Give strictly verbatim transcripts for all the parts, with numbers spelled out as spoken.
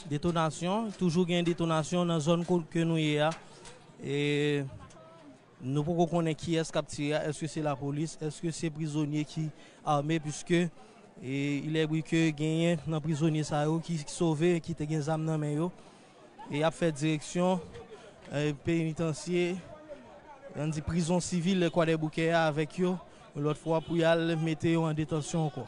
Detonasyon, toujou gen detonasyon nan zòn ko-, ke nou ye a. E nou poko konnen kiyès k ap tire a, èske se lapolis, èske se prizonye ki ame, piske, e, il est vrai que genyen nan prizonye sa yo ki sove, ki te gen zam nan men yo. E y ap fè direksyon, e, penitansye, ann di prizon sivil Kwadèboukè a avèk yo, yon lòt fwa pou y al mete yo an detansyon ankò.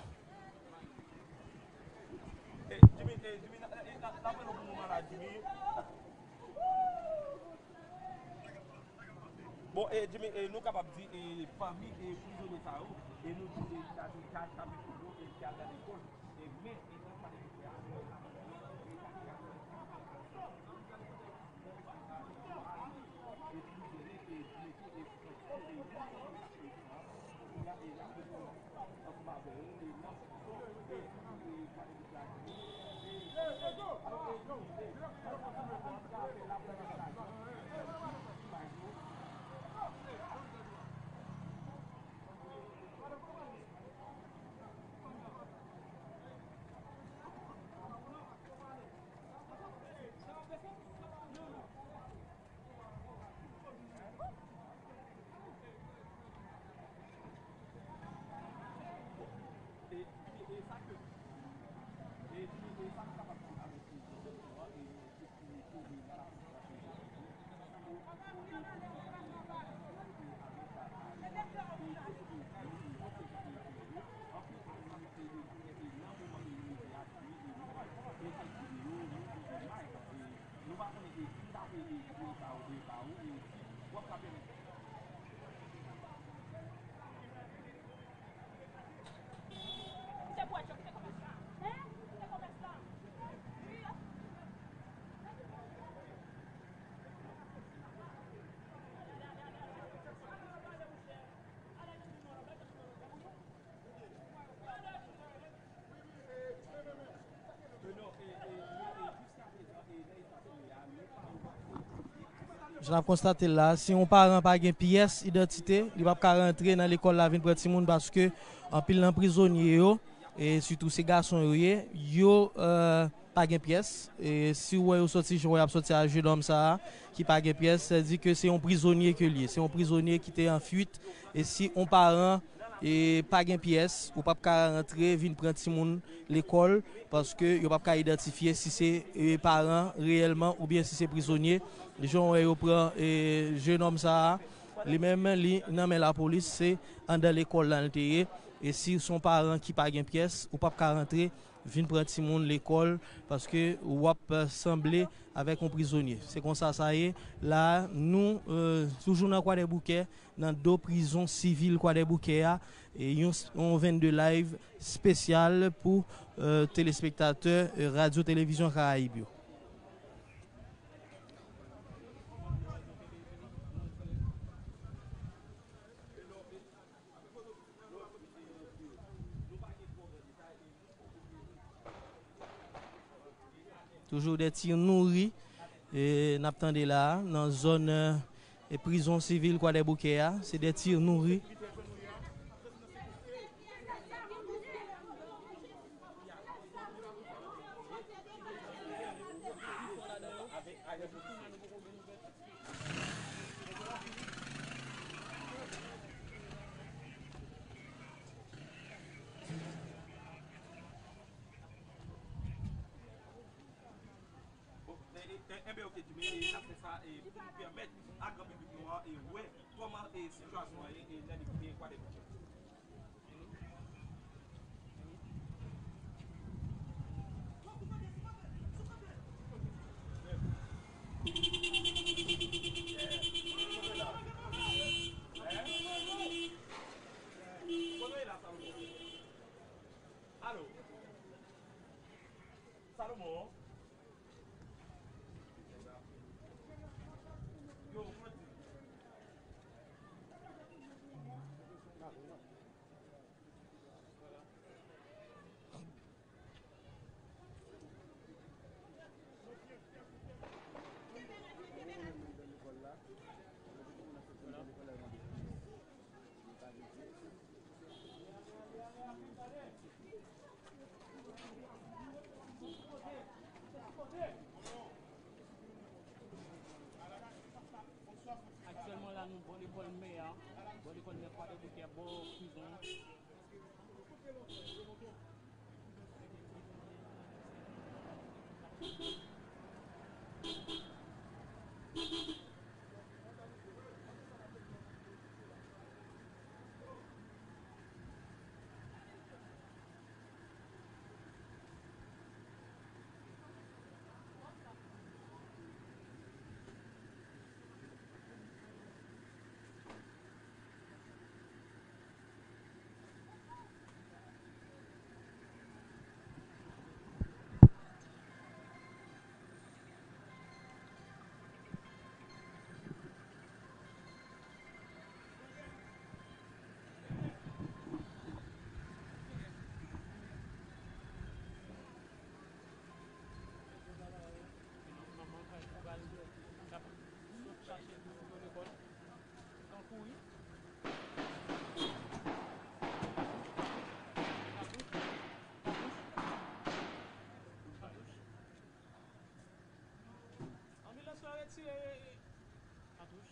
Bon, e, Jimmy, e, nou kapab di, e, fanmi, e, prizonye sa yo, e, nou di, e, chache kaj, chache pou yo, e, ki al nan lekòl, e, men, e, nan pale de Jan n ap konstate l la, si yon paran pa gen pyès idantite, li p ap ka rantre nan lekòl la vin pran timoun, paske anpil nan prizonye yo, e sitou se gason yo ye, yo, e, pa gen pyès. E si w wè yo sòti, jan w wè y ap sòti a jenòm sa a, ki pa gen pyès, sa di ke se yon prizonye ke l ye. Se yon prizonye ki te an fuit. E si yon paran, e pa gen pyès, ou p ap ka rantre vin pran timoun lekòl, paske yo p ap ka idantifye si se, e, paran reyèlman oubyen si se prizonye. Jan w wè yo pran, e, jenòm sa a, li menm, li nan men lapolis, se anndan lekòl la l te ye. E si se yon paran ki pa gen pyès, ou p ap ka rantre vin pran timoun lekòl, paske w ap, e, sanble avèk yon prizonye. Se konsa sa ye. La, nou, e, toujou nan Kwadèboukè, nan do prizon sivil Kwadèboukè a, e yon, yon vennde live espesyal pou, e, telespektatè, e, Radyo Televizyon Karayib yo. Toujou de ti nouri, e, n ap tande la a, nan zòn, e, prizon sivil Kwadèboukè a. Se de ti nouri. Bon, e, e, e, enben, oke, Jimmy, e, n ap fè sa, e, pou nou pèmèt a gran piblik nou an, e, wè kòman, e, sitiyasyon an ye, e, nan, e, Kwadèboukè. Alo. Salomon. Yo, kòman di? Bò lekòl mè a, bò lekòl mè Kwadèboukè, bò prizon an. Manman kay pou bal, l ap sot chache l pou lekòl. L ap kouri. Katouch. Katouch. Anbilans la retire katouch.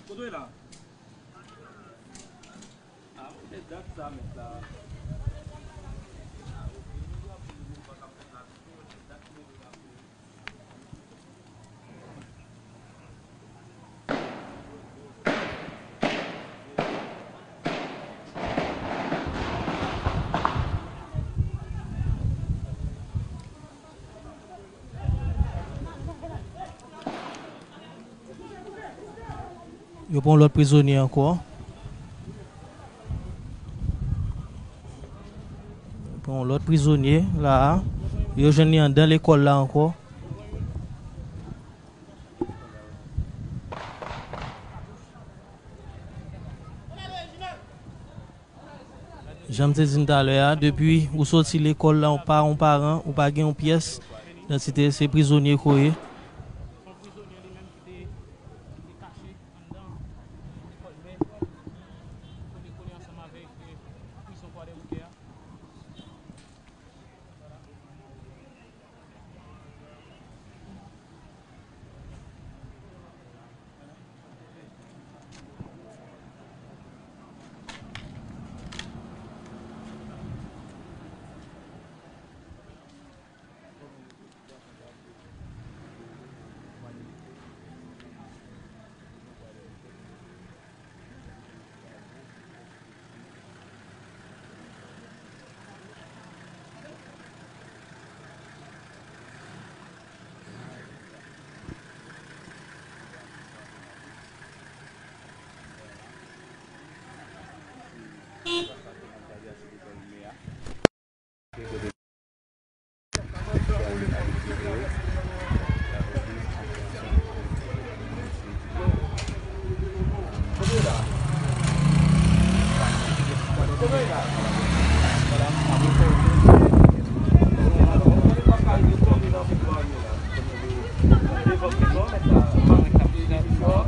Kote w ye la? Ah, mete dat sa, mèt la. Yo pran yon lòt prizonye ankò. Yo pran yon lòt prizonye la a. Yo jwenn li anndan lekòl la ankò. Jan m te di n talè a, depi ou soti lekòl la, ou pa yon paran, ou pa gen yon pyès idantite, se prizonye ke w ye.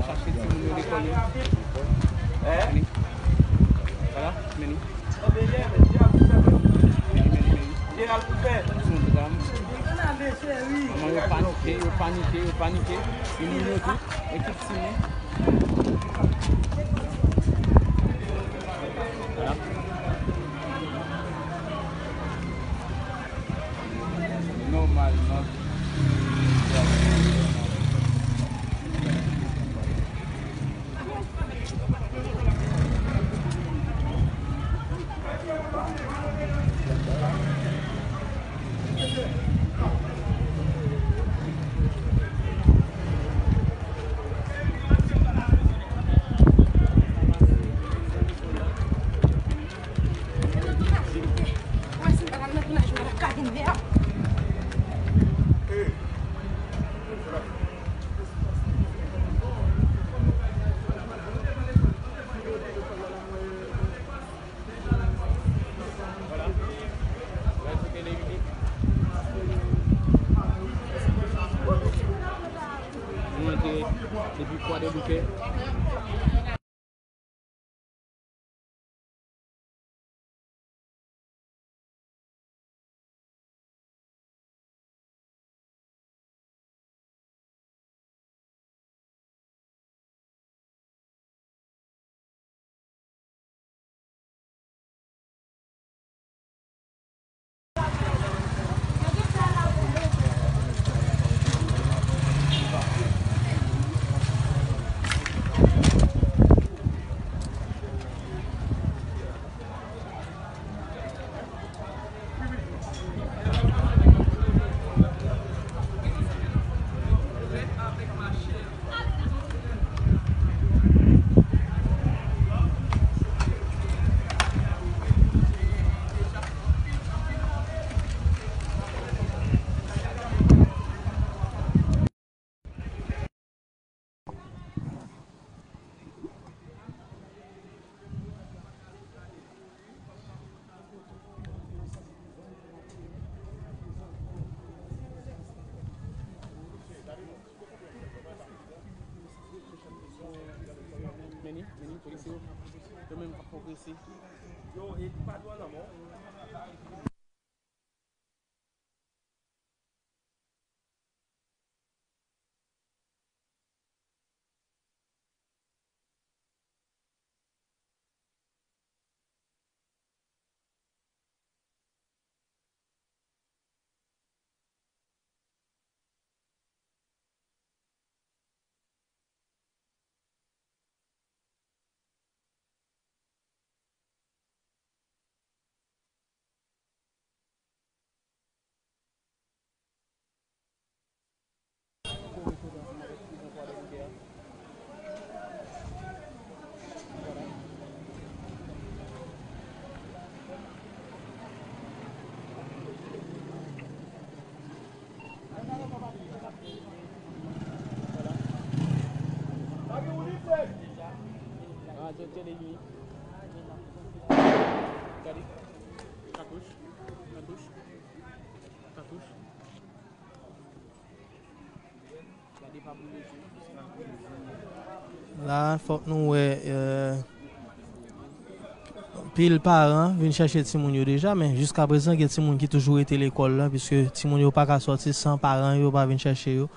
Chache timoun yo lekòl yo. Vini. Vwala, vini. Vini, vini, vini. Son dram. Manman yo panike, yo panike, yo panike. Timoun yo tou, ekip timoun. Vwala. Nòmalman. Depi Kwadèboukè. Men ni, men ni, polis yo, yo menm ap pwogrese. Yo, e pa dwa nan mò. La, fòk nou wè, euh, anpil paran vin chèche timoun yo deja, men jiskaprezan, gen timoun ki toujou rete lekòl la, piske timoun yo pa ka sòti san paran yo pa vin chèche yo.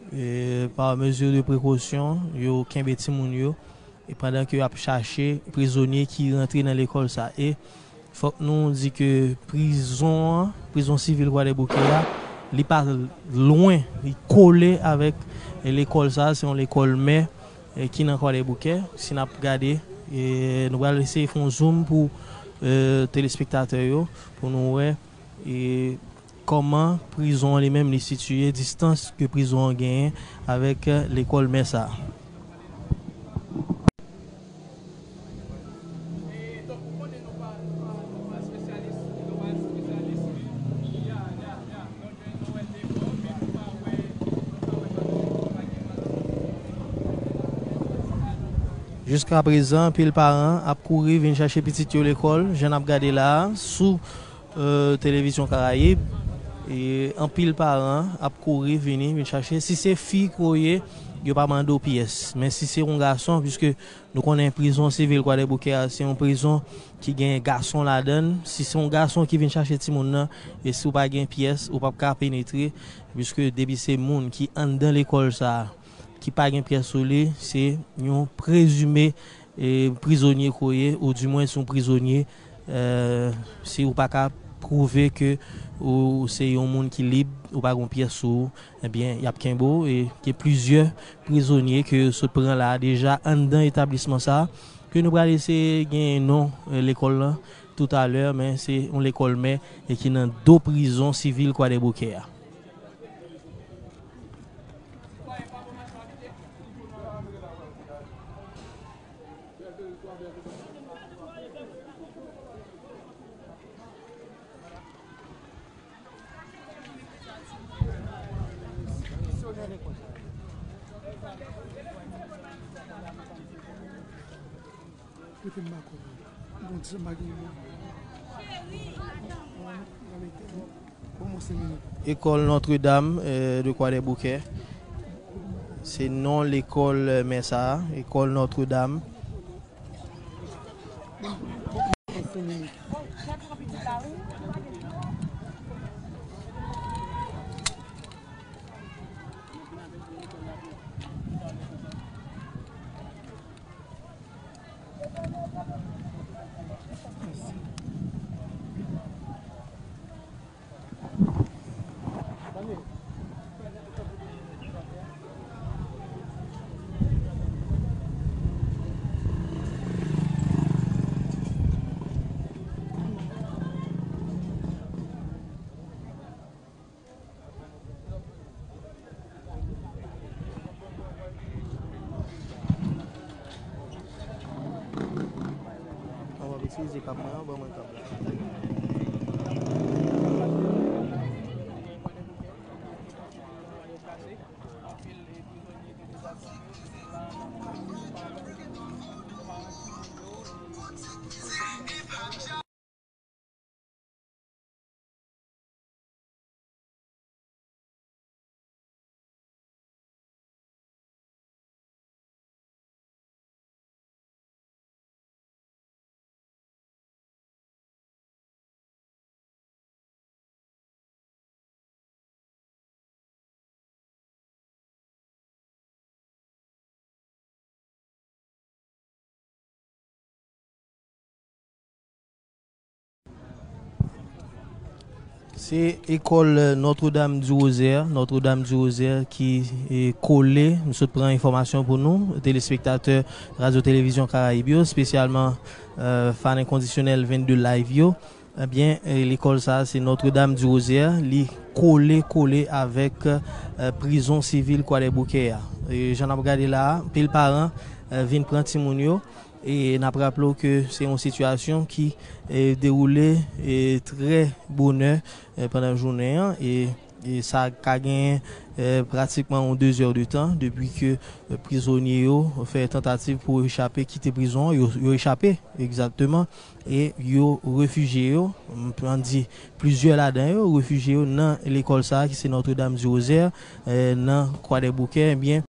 E, pa mezi de prekosyon, yo kenbe timoun yo. E pandan ke y ap chache prizonye ki rantre nan lekòl sa. E fòk nou di ke prizon an, prizon sivil Kwadèboukè a, li pa lwen, li kole avèk lekòl sa, se yon lekòl mè, e, ki nan Kwadèboukè. Si n ap gade, e, nou pral eseye fè yon zoom pou, e, telespektatè yo, pou nou wè, e, kòman prizon an li menm li sitiye, distans ke prizon an genyen avèk, e, lekòl mè sa a. Jiskaprezan, anpil paran ap kouri vin chache pitit yo lekòl, jan n ap gade la a, sou, e, Televizyon Karayib, e anpil paran ap kouri vini, vin chache. Si se fi ke w ye, yo pa mande w pyès. Men si se yon gason, piske nou konnen prizon sivil Kwadèboukè a, se yon prizon ki gen gason ladan l. Si se yon gason ki vin chache timoun nan, e si w pa gen pyès, ou p ap ka penetre, piske depi se moun ki anndan lekòl sa a, ki pa gen pyès sou li, se yon prezime, e, prizonye ke w ye, oudimwen se yon prizonye, e, si ou pa ka pwouve ke ou se yon moun ki lib, ou pa gen pyès sou ou, ebyen, y ap kenbe w, e gen plizyè prizonye ke yo sot pran la a deja anndan etablisman sa a, ke nou pral eseye gen non, e, lekòl lan toutalè, men se yon lekòl mè e ki nan do prizon sivil Kwadèboukè a. Ekòl Notre Dame, eh, de Kwadèboukè. Se non lekòl, eh, mè sa a, lekòl Notre Dame. Mwen ap eskize kab mwen an, ban mwen kab la. Se ekòl Notre Dame du Rosaire, Notre Dame du Rosaire ki, e, kole, m sot pran enfòmasyon pou nou, telespektatè Radyo Televizyon Karayib yo, espesyalman, e, fan enkondisyonèl vennde Live yo. Ebyen, e, lekòl sa a, se Notre Dame du Rosaire, li kole, kole avèk, e, prizon sivil Kwadèboukè a. E, jan n ap gade la a, anpil paran, e, vin pran timoun yo. E n ap raple w ke se yon sitiyasyon ki, e, dewoule, e, trè bonè, e, pandan jounen an, e, e sa ka genyen, e, pratikman yon de zè de tan depi ke, e, prizonye yo fè tantativ pou yo echape kite prizon an. Yo, yo echape, egzakteman, e yo refijye yo, m pran di plizyè ladan yo, refijye yo nan lekòl sa a ki se Notre Dame du Rosaire, e, nan Kwadèboukè. Ebyen,